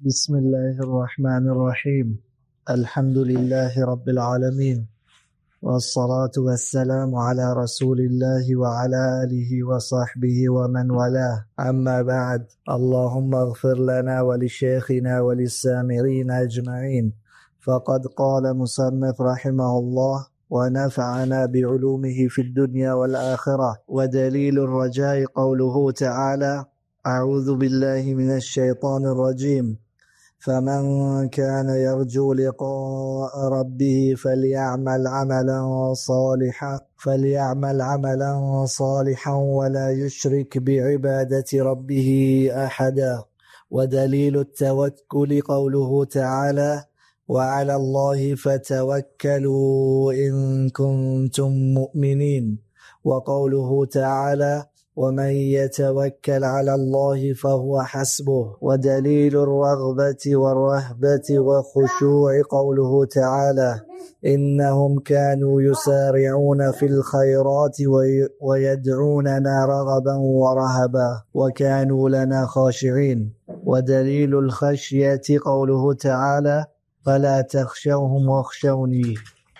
بسم الله الرحمن الرحيم. الحمد لله رب العالمين، والصلاة والسلام على رسول الله وعلى آله وصحبه ومن والاه. أما بعد، اللهم اغفر لنا ولشيخنا وللسامعين أجمعين. فقد قال مصنف رحمه الله ونفعنا بعلومه في الدنيا والآخرة. ودليل الرجاء قوله تعالى: أعوذ بالله من الشيطان الرجيم. فمن كان يرجو لقاء ربه فليعمل عملا صالحا، فليعمل عملا صالحا ولا يشرك بعبادة ربه أحدا. ودليل التوكل قوله تعالى: وعلى الله فتوكلوا إن كنتم مؤمنين. وقوله تعالى: ومن يتوكل على الله فهو حسبه. ودليل الرغبة والرهبة والخشوع قوله تعالى: إنهم كانوا يسارعون في الخيرات وي-، ويدعوننا رغبا ورهبا وكانوا لنا خاشعين. ودليل الخشية قوله تعالى: فلا تخشوهم واخشوني.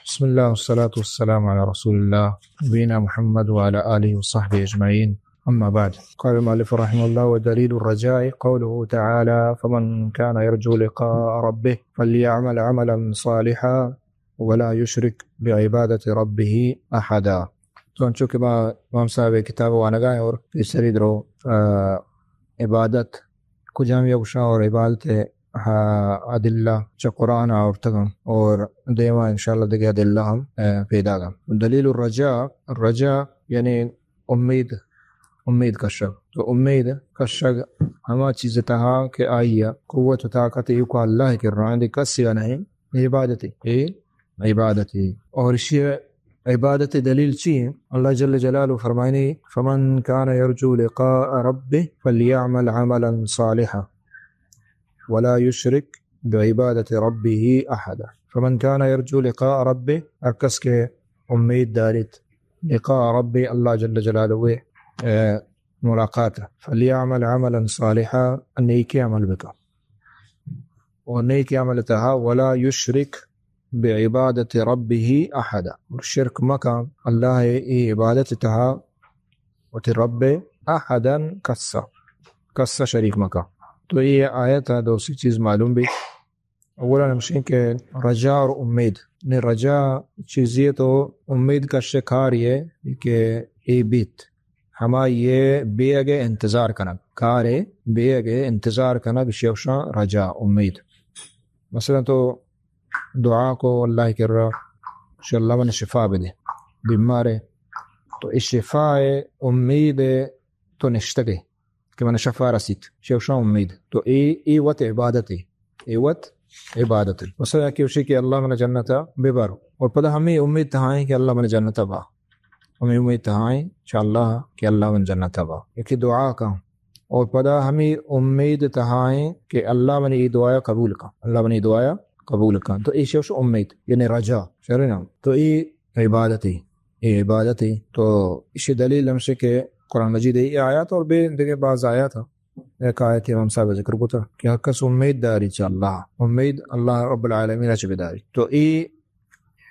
بسم الله والصلاة والسلام على رسول الله نبينا محمد وعلى آله وصحبه أجمعين. أما بعد، قال المؤلف رحمه الله: ودليل الرجاء قوله تعالى: فمن كان يرجو لقاء ربه فليعمل عملا صالحا ولا يشرك بعبادة ربه أحدا. تو انچو کہ ما امام صاحب کتاب وانگا ہیں اور پیسری درو، آ، عبادت کجام یا گوشاں اور عبادت، آ، ادلہ چہ قرآن آورتگاں اور دیما انشاءاللہ دگہ ادلہ ہم، آ، پیداگاں۔ دلیل الرجاء، رجاء یعنی امید، امید کشگ۔ تو امید کشگ ہما چیز تہا کہ آئی قوت و طاقت ایوکا اللہ کرا، دی کسی نہیں، عبادت، اے عبادت۔ اور اشی عبادت دلیل چی ہیں؟ اللہ جل جلالہ فرمائنی: فمن كان يرجو لقاء ربه فليعمل عملا صالحا ولا يشرك بعبادة ربه أحدا. فمن كان يرجو لقاء ربه، ہر کس کہ امید داریت لقاء ربه، اللہ جل جلالہ، اے، ملاقات، فليعمل عملا صالحا، نیکی عمل بکا۔ اور نیکی عمل تہا ولا يشرك بعبادة ربه أحدا، اور شرک مکا اللہ ای عبادت تہا وتی رب احدا، کسا، کسا شریک مکا۔ تو یہ آیت دو سی چیز معلوم بی۔ اولا ہمشیں کہ رجا اور امید، نے رجا چیزی تو امید کشے کاری ہے کہ اے بیت۔ ہما یہ بیگ انتظار کنگ، کار بیگ انتظار کنگ، شیوشاں رجا، امید۔ مثلا تو دعا کو اللہ کرا، شی اللہ من شفا بدے، بیمار ہے، تو اے شفا امید تو نشتگے کہ من شفا رسیت، شیوشاں امید۔ تو اے، اے وت عبادت ہے، اے وت عبادت ہے۔ مثلا کہ وشی کہ اللہ من جنتا ببر، اور پدا ہمیں امید تہائیں کہ اللہ من جنتا با، ہمیں امید تہائیں چہ اللہ کہ اللہ من جنتا با، یکی دعا کا، اور پدا ہمیں امید تہائیں کہ اللہ من ای دعایا قبول کا، اللہ من ای دعایا قبول کا۔ تو اے شیوش امید، یعنی رجا، شرے نام۔ تو اے عبادت ہے، اے عبادت ہے۔ تو اشی دلیل ہمشے کہ قرآن مجید ای آیات اور بے دیگه بعض آیات ہیں۔ ایک آیت امام صاحب ذکر کو تھا کہ ہر کس امید داری چہ اللہ، امید اللہ رب العالمین چہ بداری۔ تو ای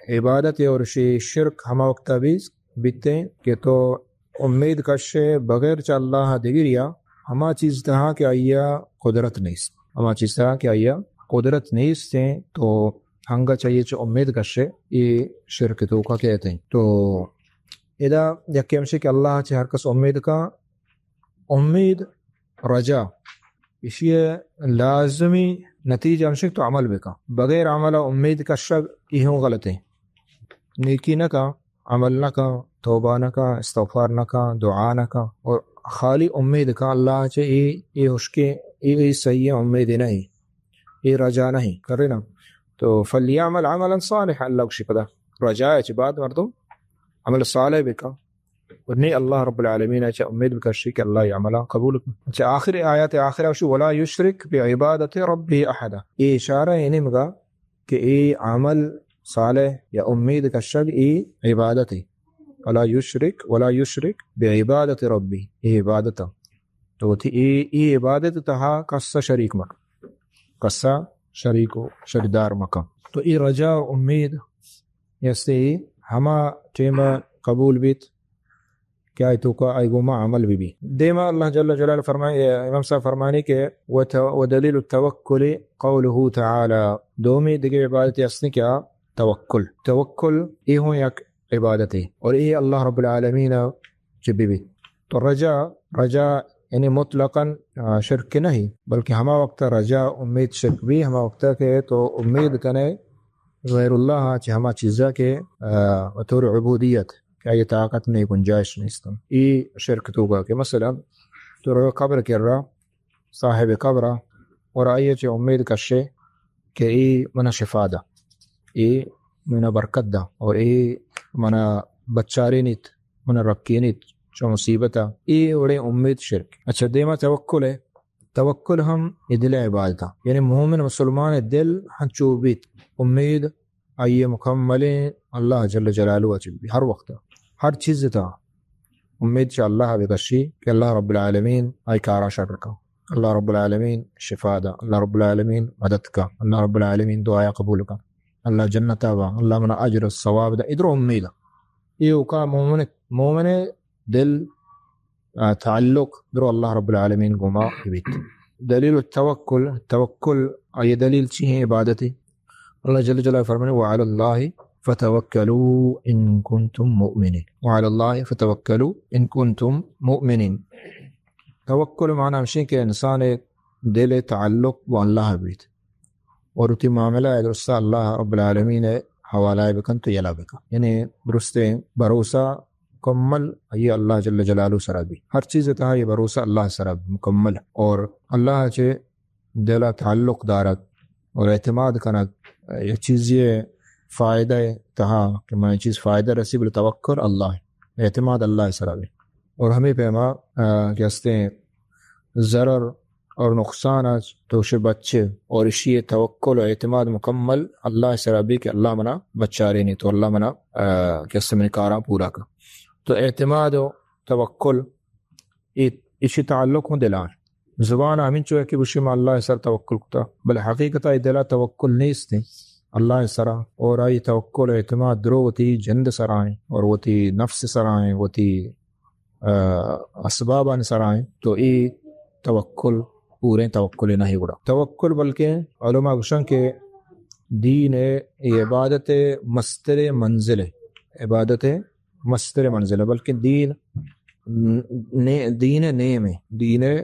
عبادت اور شی شرک ہما وقت بیز بیتے کہ تو امید کشے بغیر چہ اللہ دگریا، ہما چیز تہا کہ آیا قدرت نیست، ہما چیز تہا کہ آیا قدرت نیست ہیں، تو ہنگا چاہیے چہ امید کشے، یہ شرک توکا کہتے ہیں۔ تو ادا یکی ہمشی کہ اللہ چہ ہر کس امید کا، امید، رجا، اشی لازمی نتیجہ ہمشی تو عمل بکا۔ بغیر عمل امید کشگ ای ہوں غلط ہے۔ نیکی نہ کا، عمل نہ کا، توبہ نہ کا، استغفار نہ کا، دعا نہ کا، اور خالی امید کا اللہ چہ ای، ای ہشکے، ای، ای صحیح امید نہیں، ای رجا نہیں، کرے نا۔ تو فلیعمل عملا صالحا، اللہ گوشی پدا رجا چہ بعد مردم عمل صالح بکا۔ اور نی اللہ رب العالمین چہ امید بکشی کہ اللہ ای عملا قبول کن۔ چہ آخر آیات آخر اوشی ولا یشرک بعبادت ربه احدا۔ ای اشارہ ہے نیمگا کہ ای عمل صالح یا امید کشگ ای عبادت ہے۔ ولا یشرک، ولا یشرک بعبادت ربه، ای عبادت۔ تو وتی ای، ای عبادت تہا کس شریک مکن۔ کسا شریک و شریدار مکن. تو ای رجا و امید یستی ہما ٹیم قبول بیت کہ آئی توکا آئی گوما عمل بی بی. دیما اللہ جل جلالہ فرمائے، امام صاحب فرمانی کہ وت-، ودلیل التوکل قوله تعالی، دومی دیگه عبادت ہستی کہ توکل. توکل ای ہوں یک عبادتے اور ای اللہ رب العالمین چہ بی بی. تو رجا، رجا یعنی مطلقاً، آ، شرک نہیں، بلکہ ہما وقت رجا امید شرک بی، ہما وقت کہ تو امید کنے غیر اللہ چہ ہما چیزا کہ، آ، بطور عبودیت کہ آئی طاقت نہیں، گنجائش نیست. ای شرک توکا کہ مثلاً تو رو قبر کرا، صاحب قبرا اور آئی چہ امید کشے کہ ای منا شفا دا، ای منا برکت دا اور ای منا بچارینیت، منا رکینیت چو مصیبتا، ای وڑے امید شرک. اچھا، دیما توکل ہے، توکل ہم ای دل عبادتا، یعنی مومن مسلمان دل ہنچو بیت، امید آئی مکملیں اللہ جل جلالہ چہ بی ہر وقت، ہر چیز تا امید چہ اللہ بکشی کہ اللہ رب العالمین آئی کارا شر کا، اللہ رب العالمین شفا دا، اللہ رب العالمین مدد کا، اللہ رب العالمین دعایا قبول کا، اللہ جنتا با، اللہ منا اجر و ثواب دا، ادرو امید. ایوکا مومن، مومن دل، آ، تعلق درو اللہ رب العالمین گوما بیت. دلیل التوکل، توکل آئی دلیل چی ہیں؟ عبادت. اللہ جل جلالہ فرمانے، وعلی اللہ فتوکلوا ان کنتم مؤمنین. وعلی اللہ فتوکلوا ان کنتم مؤمنین. توکل معنی ہمشی کہ انسان دل تعلق با اللہ بیت اور وتی معاملہ درست اللہ رب العالمین حوالہ بکن تو یلا بکن. یعنی درست بھروسہ مکمل یہ اللہ جل جلالہ سرا بی. ہر چیز تہا یہ بھروسہ اللہ سرا بی مکمل. اور اللہ چہ دل تعلق دارگ اور اعتماد کنگ، یہ چیز یہ فائدہ تہا کہ میں چیز فائدہ رسی، بلے توکل اللہ، اعتماد اللہ سرا بی. اور ہمیں پیما، آ، کہ ہستے ضرر اور نقصان اچ تو شے بچے اور اشی توکل و اعتماد مکمل اللہ سرا بی کہ اللہ منا بچارینی تو اللہ منا، آ، کہ ہستے منی کاراں پورا کا. تو اعتماد و توکل ای-، اشی تعلق ہوں دلان. زبان ہمین چو ہے کہ بشی ما اللہ سر توکل کتا، بل حقیقتا ای دلا توکل نیست ہیں اللہ سرا، اور آئی توکل و اعتماد درو وتی جند سرائیں اور وتی نفس سرائیں، وتی آ، اسبابانی سرا انت، تو اے توکل پوریں توکلے نہ گڑا. توکل بلکہ علماء گوشن کہ دین ء عبادت ء مستر منزل ء، عبادت ء مستر منزل ء، بلکہ دین ن-، نے-، دین ء نیم ء، دین ء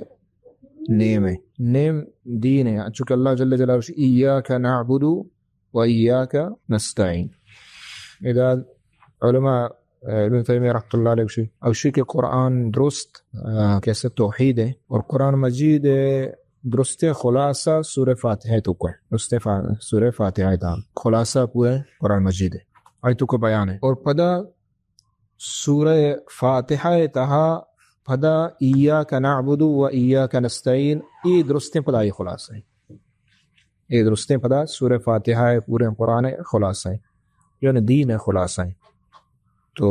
نیم ء، نیم دین ء. چونکہ اللہ جل جلالہ گوشی، ایاک نعبد و ایاک نستعین. ادا علماء، ابن تیمیہ رحمۃ اللہ علیہ گوشی، گوشی کہ قرآن درست، آ، کیسے توحید ہے اور قرآن مجید درست خلاصہ سورہ فاتحہ تو کو ہے. درست فا-، سورہ فاتحہ دا خلاصہ پورے قرآن مجید ہے. آئی تو کو بیان ہے. اور پدا سورہ فاتحہ تہا پدا ایاک نعبد و ایاک نستعین، ای درستیں پدا ای خلاصہ ہے. اے درستیں پدا سورہ فاتحہ ء پوریں قرآن ء خلاصہ ء، یعنی دین ء خلاصہ ء. تو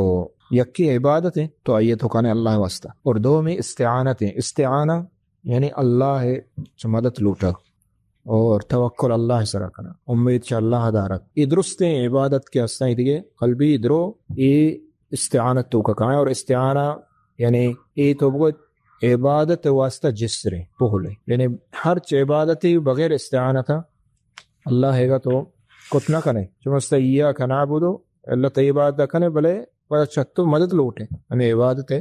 یکی عبادت ء تو آئی ء تو کنے اللہ واسطہ، اور دومی استعانت ء. استعانہ یعنی اللہ ء چہ مدد لوٹگ اور توکل اللہ ء سرا کنگ، امید چہ اللہ ء دارگ. اے درستیں عبادت کہ ہستاں، اے دگہ قلبی درو اے استعانت توکا کائیں، اور استعانہ یعنی اے تو بگوت عبادت واسطہ جسریں پہلے، یعنی ہرچ عبادتے بغیر استعانت اللہ ہیگا تو کت نہ کنے. چمستا ایاک نعبد، اللہ تئی عبادت کنے، بلے پدا چہ تو مدد لوٹے ہمیں عبادت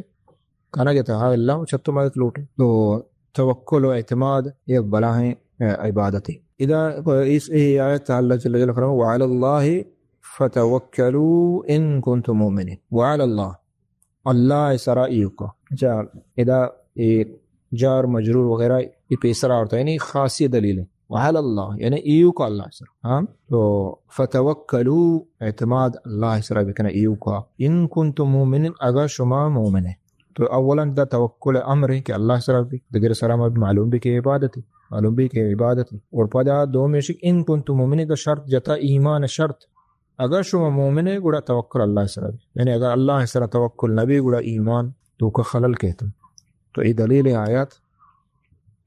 کنگ تہا، اللہ چہ تو مدد لوٹے. تو توکل و اعتماد یہ بلاہیں عبادتے. ادا اس، اے آیت اللہ جل جلالہ فرمائے، وعلی اللہ فتوکلوا ان کنتم مؤمنین. وعلی اللہ، اللہ ء سرا ایوکا. اچھا، ادا اے جار مجرور وغیرہ اے پیسر آورتا، یعنی خاصی دلیل ہے. وعلی اللہ، یعنی ایوکا اللہ سرا. ہاں؟ تو فتوکلوا، اعتماد اللہ سرا بکنا ایوکا. ان کنتم مؤمنین، اگر شما مومن ہے. تو اولاً دا توکل امر ہے کہ اللہ سرا بھی، دگر سرا ما معلوم بھی کہ عبادت ہے، معلوم بھی کہ عبادت ہے. اور پدا دومیش ان کنتم مؤمنین، دا شرط جتا، ایمان شرط. اگر شما مومن ہے، گڑا توکل اللہ سرا بی. یعنی اگر اللہ سرا توکل نبی، گڑا ایمان توکا خلل کہتن. تو اے دلیل آیات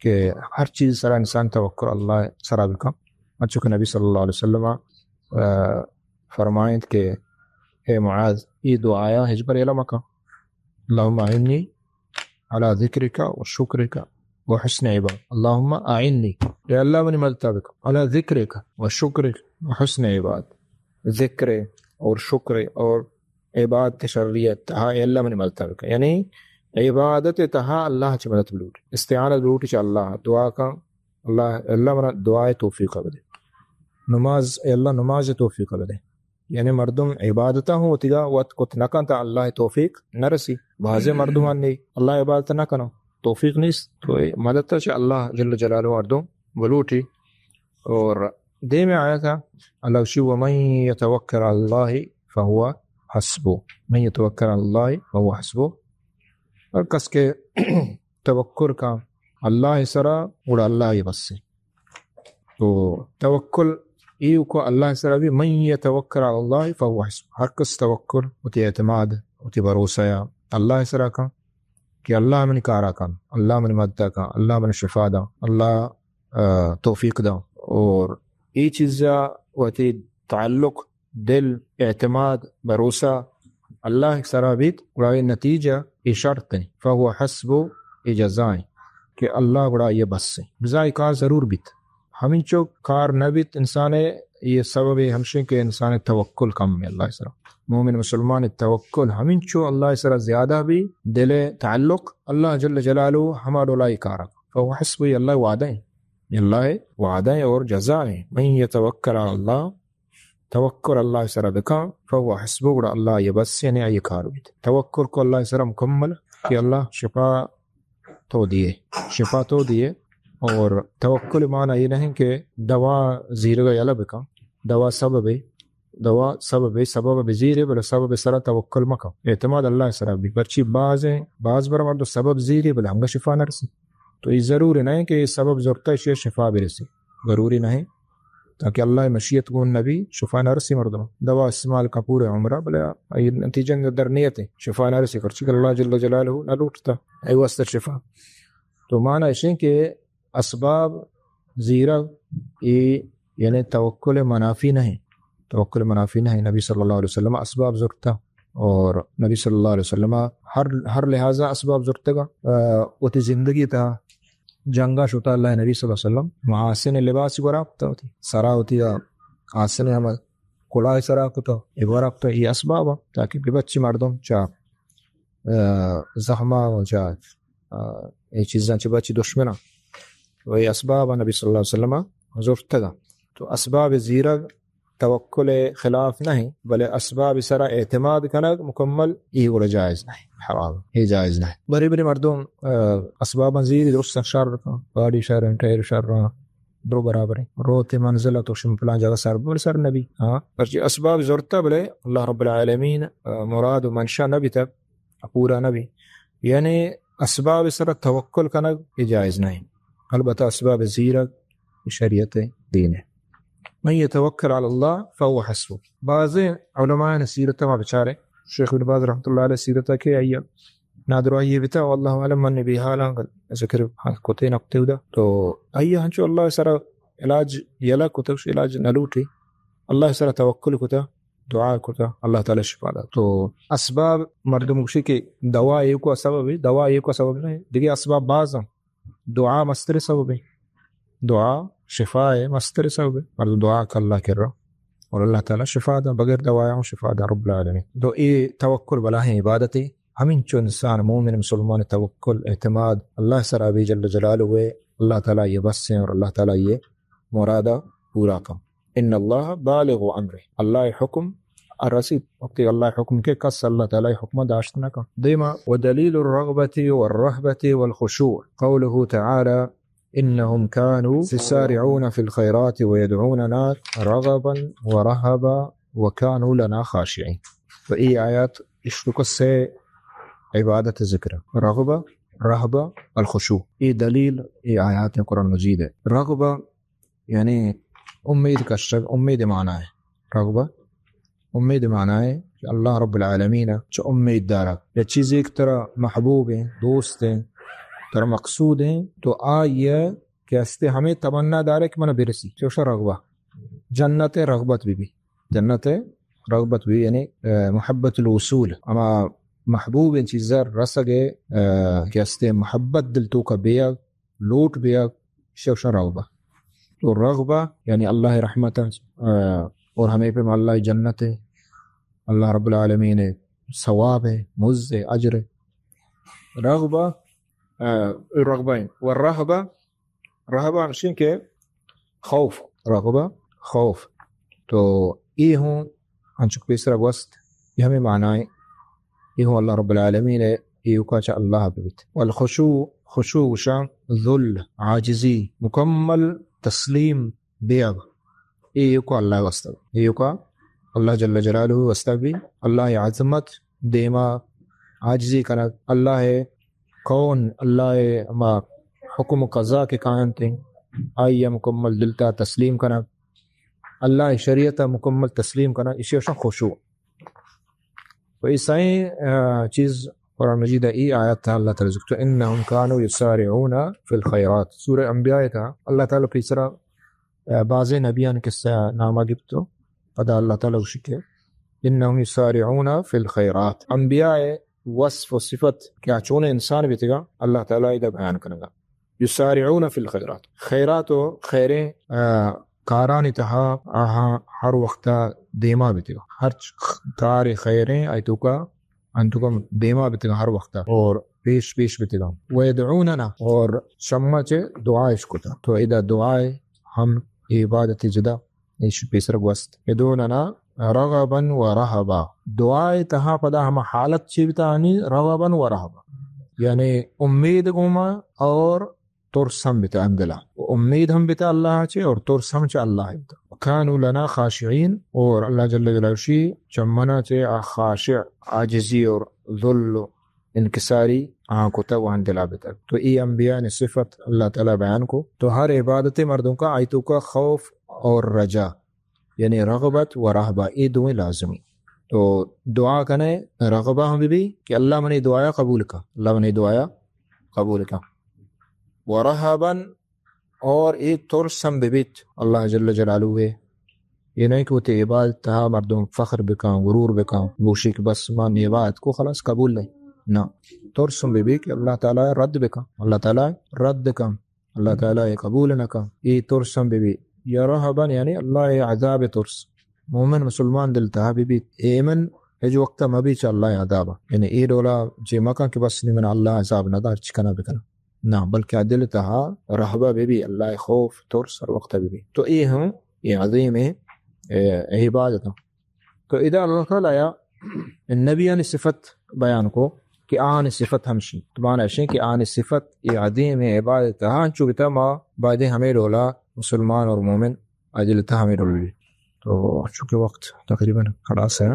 کہ ہر چیز سرا انسان توکل اللہ سرا بکن۔ انچو کہ نبی صلی اللہ علیہ وسلم، آ، فرمائنت کہ اے معاذ، ای دعایا ہچبر یلہ مکن۔ اللہم اعنی علی ذکرک و شکرک و حسن عبادت۔ اللہم اعنی، اے اللہ منی مدتا بکن، علی ذکرک و شکرک و حسن عبادت۔ ذکر اور شکر اور عبادت شریعت تہا اے اللہ منی مدتا بکن۔ یعنی عبادت تہا اللہ چہ مدد بلوٹ، استعانت بلوٹ چہ اللہ، دعا کن، اللہ، اللہ منا دعائے توفیق بدے۔ نماز، اے اللہ نماز توفیق بدے۔ یعنی مردم عبادتا ہوں وتیگا وت کت نہ کنت، اللہ توفیق نہ رسی۔ بعضے مردمان نی اللہ عبادت نہ کنو، توفیق نیست۔ تو اے مدد چہ اللہ جل جلالہ مردم بلوٹی۔ اور دیمے آیتا اللہ گوشی، ومن یتوکل علی اللہ فهو حسبه، من یتوکل علی اللہ فهو حسبه۔ ہر کس کہ توکل کن اللہ سرا، گڑا اللہ ای بس۔ تو توکل ایوکو اللہ سرا بی، من یتوکل علی اللہ فهو حسبه۔ ہر کس توکل، وتی اعتماد، وتی بھروسہ یا اللہ سرا کن کہ اللہ منی کارا کن، اللہ منی مددا کن، اللہ منی شفا دا، اللہ، آ، توفیق دا۔ اور ای چیزا وتی تعلق، دل، اعتماد، بھروسہ اللہ سرا بیت، گڑا اے نتیجہ، اے شرط ہیں، فهو حسبه، اے جزا ہیں کہ اللہ گڑا اے بس ہیں۔ بزاں اے کار ضرور بیت۔ ہمینچو کار نہ بیت انسان، اے سبب ہمشیں کہ انسان توکل کم ہے اللہ سرا۔ مومن مسلمان توکل ہمینچو اللہ سرا زیادہ بی، دل تعلق اللہ جل جلالہ ہما ڈولا اے کارا۔ فهو حسبه، اللہ وعدہ ہیں۔ اللہ وعدہ ہیں اور جزا ہیں۔ من یتوکل علی اللہ، توکل اللہ سرا بکن، فهو حسبه، گڑا اللہ اے بس، یعنی اے کار بیت۔ توکل کو اللہ سرا مکمل کہ اللہ شفا تو دیے، شفا تو دیے۔ اور توکل معنی اے نہیں کہ دوا زیرگا یلہ بکن، دوا سبب ہے، دوا سبب ہے، سبب بزیرے، بلے سبب سرا توکل مکن۔ اعتماد اللہ سرا بی، پرچی بعض ہیں، بعض بر مردم سبب زیرے، بلے ہمگا شفا نرسی۔ تو اے ضروری نہیں کہ اے سبب زرتا شی شفا برسی، ضروری نہیں۔ تاکہ اللہ مشیت گون نبی، شفا نرسی مردم۔ دوا استعمال کا پورے عمرہ، بلے اے نتیجہ در نیت ہے، شفا نرسی، پرچی کہ اللہ جل جلالہ نہ لوٹتا اے واسطہ شفا۔ تو معنی اشیں کہ اسباب زیرگ اے یعنی توکل منافی نہیں، توکل منافی نہیں۔ نبی صلی اللہ علیہ وسلم اسباب زرتا اور نبی صلی اللہ علیہ وسلم ہر، ہر لحاظا اسباب زرتگا۔ آ، وتی زندگی تا جنگا شتا اللہ نبی صلی اللہ علیہ وسلم محاسن لباس گورا کتا، وتی سرا وتی آسن ہم کلاہ سرا کتا، اے گورا کتا، اے اسباب تاکہ ببچی مردم چا، آ، زخما و چا، آ، اے چیزاں چہ بچی دشمنا۔ و اے اسباب نبی صلی اللہ علیہ وسلم زرتگا۔ تو اسباب زیرگ توکل خلاف نہیں، بلے اسباب سرا اعتماد کنگ مکمل اے گڑا جائز نہیں، حرام، اے جائز نہیں۔ بری بری مردم، آ، اسباباں زیری درستاں شر کن، گاڑی شر، ٹائر شر، درو برابر ہیں۔ روت منزل تو شم پلان جگہ سر، بل سر نبی۔ ہاں، پرچی اسباب زرتا بلے اللہ رب العالمین، آ، مراد و منشا نبی تک پورا نبی۔ یعنی اسباب سرا توکل کنگ اے جائز نہیں۔ البتہ اسباب زیرگ شریعت دین ہے۔ من یتوکل علی اللہ فهو حسبه۔ بعض علماء سیرت ما بچارے، شیخ ابن باز رحمۃ اللہ علیہ سیرت کہ آئی نادراہی بتا، واللہ اعلم من بی حالاں ذکر کتے نکتے ادا۔ تو آئی ہنچو اللہ سرا علاج یلا کتش، علاج نہ لوٹی، اللہ سرا توکل کتا، دعا کتا، اللہ تعالی شفا دات۔ تو اسباب مردم گوشی کہ دوا ایوکو سبب ہے، دوا ایوکو سبب نہیں، دیگه اسباب باز ہیں۔ دعا مستر سبب ہے، دعا شفا ہے، مستر سبب ہے۔ مردم دعا کا اللہ کرا اور اللہ تعالی شفا دا، بغیر دوایا ہوں شفا دا رب العالمین۔ تو اے توکل بلاہیں عبادت ہے۔ ہمینچو انسان مومن مسلمان توکل اعتماد اللہ سرا بی جل جلالہ ہے، اللہ تعالی یہ بس ہیں اور اللہ تعالی یہ مرادا پورا کن۔ ان اللہ بالغ امرہ، اللہ حکم رسید، وقتی اللہ حکم کے کس اللہ تعالی حکم داشت نہ کن۔ دیما ودلیل الرغبة والرهبة والخشوع قوله تعالى انهم كانوا يسارعون في الخيرات ويدعوننا رغبا ورهبا وكانوا لنا خاشعين۔ تو اے آیات اشتو سے عبادت ذکر، رغبہ، رہبہ، الخشوع۔ اے دلیل، اے آیات قرآن مجید ہے۔ رغبہ یعنی امید کشگ، امید معنی ہے۔ رغبہ امید معنی ہے کہ اللہ رب العالمین چہ امید دارگ، یا چیزے کہ ترا محبوب ہیں، دوست ہیں، ترا مقصود ایں، تو آئی ءَ کہ ہستے ہمے تمنا دارے کہ منا برسی، چوشا رغبہ، جنت ءِ رغبت بہ بی، جنت ءِ رغبت بہ بی، یعنی، آ، محبت الوصول، ہما محبوب ایں چیز ءَ رسگ ءِ، آ، کہ ہستے محبت دل توکا بیگ، لوٹ بیگ، چوشا رغبہ۔ تو رغبہ یعنی اللہ ءِ رحمت ءَ، آ، اور ہمے پیم اللہ ءِ جنت ءِ، اللہ رب العالمین ءِ ثواب ءِ، مزد ءِ، اجر ءِ۔ رغبہ، آ، رغبہ ایں۔ و رہبہ، رہبہ ہمشی کہ خوف، رغبہ خوف۔ تو اے ہوں انچک پیسرا گوست، اے ہمے معنی ایں۔ اے ہوں اللہ رب العالمین ءِ ایوکا چہ اللہ بہ بیت۔ والخشوع، خشوع گوشاں ذل، عاجزی، مکمل تسلیم بیگ، اے ایوکا اللہ ءِ واسطہ، اے ایوکا اللہ جل جلالہ ءِ واسطہ بی، اللہ ءِ عظمت دیما عاجزی کنگ، اللہ ءِ کون، اللہ ءِ ہما حکم و قضا کہ کاینت، آئی ءَ مکمل دل تا تسلیم کنگ، اللہ ءِ شریعت ءَ مکمل تسلیم کنگ، ایشی ءَ گوشاں خشوع۔ و اے سئیں، آ، چیز قرآن مجید ءِ اے آیت ءَ اللہ تعالیٰ ذکر تو، انہم کانوا یسارعون فی الخیرات۔ سورہ انبیاء ءِ تہا اللہ تعالیٰ پیسرا، آ، بازیں نبیانی قصہ نامہ گپت تو پدا اللہ تعالیٰ گوشی کہ انہم یسارعون فی الخیرات۔ انبیاء ءِ وصف و صفت کہ آ چونیں انسان بیتگاں، اللہ تعالیٰ ادا بیان کنگا۔ یسارعون فی الخیرات، خیرات و خیریں، آ، کارانی تہا آہاں ہر وقتا دیما بیتگاں۔ ہرچ کار خیریں آئی توکا، آئی توکا دیما بیتگاں ہر وقتا اور پیش پیش بیتگاں۔ و یدعوننا، اور شما چہ دعا اش کتا۔ تو ادا دعا ہم عبادت جدا ایش پیسر گوست۔ یدعوننا رغبا و رہبا۔ دعا ءِ تہا پدا ہما حالت چی بیتا آنی؟ رغبا و رہبا۔ یعنی امید گوما اور ترس ہم بیتا ہمدلا۔ و امید ہم بیتا اللہ چہ اور ترس ہم چہ اللہ بیتا۔ کانوا لنا خاشعین، اور اللہ جل جلالہ شی چمنا چہ آ خاشع، عاجزی اور ذل و انکساری آں کتگ و ہمدلا بیتگ۔ تو اے انبیاء ءِ صفت اللہ تعالیٰ بیان کو۔ تو ہر عبادت مردم کا آئی توکا خوف اور رجا، یعنی رغبت و رہبہ، اے دوئیں لازمی۔ تو دعا کنے، رغبہ ہم بہ بی کہ اللہ منی دعایا قبول کا، اللہ منی دعایا قبول کا۔ و رہبا، اور اے ترس ہم بہ بیت اللہ جل جلالہ ءِ۔ اے نہیں کہ وتی عبادت تہا مردم فخر بکن، غرور بکن، گوشی کہ بس من عبادت کو خلاص قبول نہیں۔ نہ، ترس ہم بہ بی کہ اللہ تعالیٰ رد بکن، اللہ تعالیٰ رد کن، اللہ تعالیٰ اے قبول نہ کن، اے ترس ہم بہ بی۔ یا رہبا یعنی اللہ ءِ عذاب ءِ ترس۔ مومن مسلمان دل تہا بہ بیت، ایمن ہچ وقت مہ بی چہ اللہ ءِ عذاب ءَ۔ یعنی اے ڈولا چے مکن کہ بس نی من اللہ عذاب نہ دا، ہرچی کنا بکنا۔ نہ، بلکہ آ دل تہا رہبہ بہ بی، اللہ ءِ خوف، ترس ہر وقت بہ بی۔ تو اے ہم اے عظیم ءِ، اے، عبادت ہم۔ تو ادا اللہ تعالیٰ یا نبیانی صفت بیان کو کہ آنی صفت ہمشی۔ تو معنی اشیں کہ آنی صفت اے عظیم ءِ عبادت ہاں چو بتا ما بایدیں ہمے ڈولا مسلمان اور مومن آ دل تہا ہمے ڈول بی۔ تو چونکہ وقت تقریباً خلاص ہے،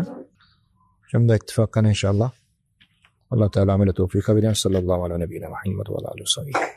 ہمدا اکتفا کن انشاءاللہ۔ اللہ تعالیٰ عمل توفیق بدن۔ صلی اللہ علی نبینا محمد و علی آلہ و صحبہ۔